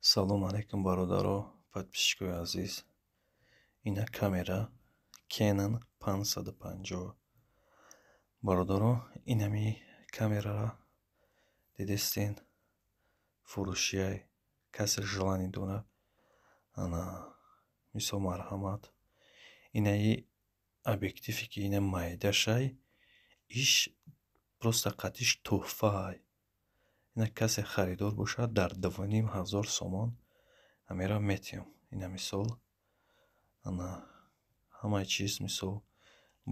Салом алейкум, бародаро, подписчикои азиз. Ина камера Canon 550. Бародаро, инами камерара дидестен, фурӯшияй. Касе желание дорад, ана мисол, марҳамат. Инаи объективе, ки ина майдашай, иш просто қатиш тӯҳфаай. Ина касе харидор бошад, дар 2500 сомон ҳамеро метиҳам. Ина мисол, ана ҳамаи чиз, мисол,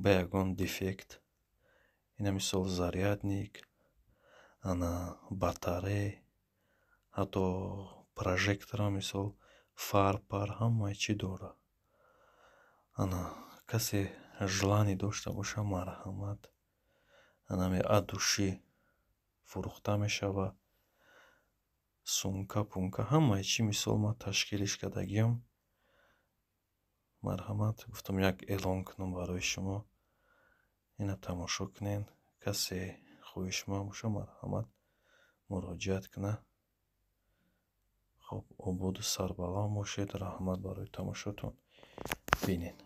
ба ягон дефект. Ина мисол, зарядник, ана батарей, ҳатто прожекторам, мисол, фар пар ҳамаи чӣ дорад. Ана касе желание дошта боша, марҳамат. Анами от души фурӯхта мешавад. Сумка пумка, ҳамаи чӣ, мисол, ман ташкилиш кардагиам. Марҳамат, гуфтам, як эълон кунам барои шумо. Ина тамошо кунед. Касе хоҳишманд боша, марҳамат, муроҷиат кунад. Хоб, ободу сарбаланд бошед. Раҳмат барои тамошотон. Бинед.